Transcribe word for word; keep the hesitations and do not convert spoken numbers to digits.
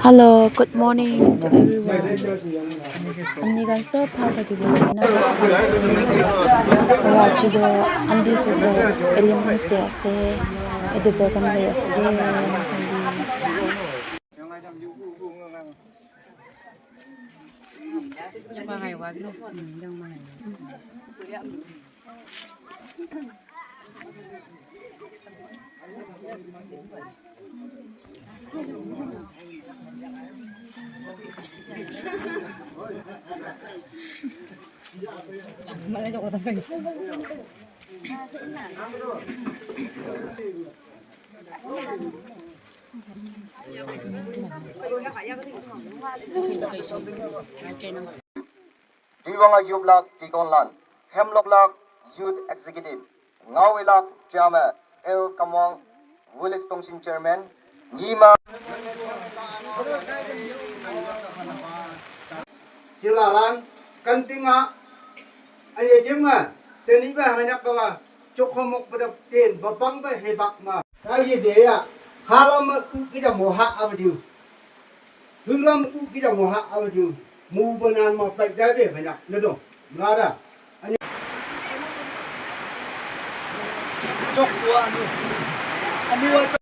Hello, good morning to everyone. Amni kan so pha sa ki bo na ba. Wa chi do andi so so Independence Day ase. Edu program le ase. Duiwanga Youth Lak Tikonlan, Hemlok Lak Youth Executive, Ngawi Lak Jama, L Kamwang, Village Council Chairman, Nima. Jilalan, kantinga, anya jema, teniba hanyak kawa, chokho mok pada ten, bapang ba hebak ma. Aye de ya, halam u kita moha abadiu. Hulam u kita moha abadiu. Mu banan ma pai da de banyak, nadong. Mlada. Chok tua anu. Anu wa chok.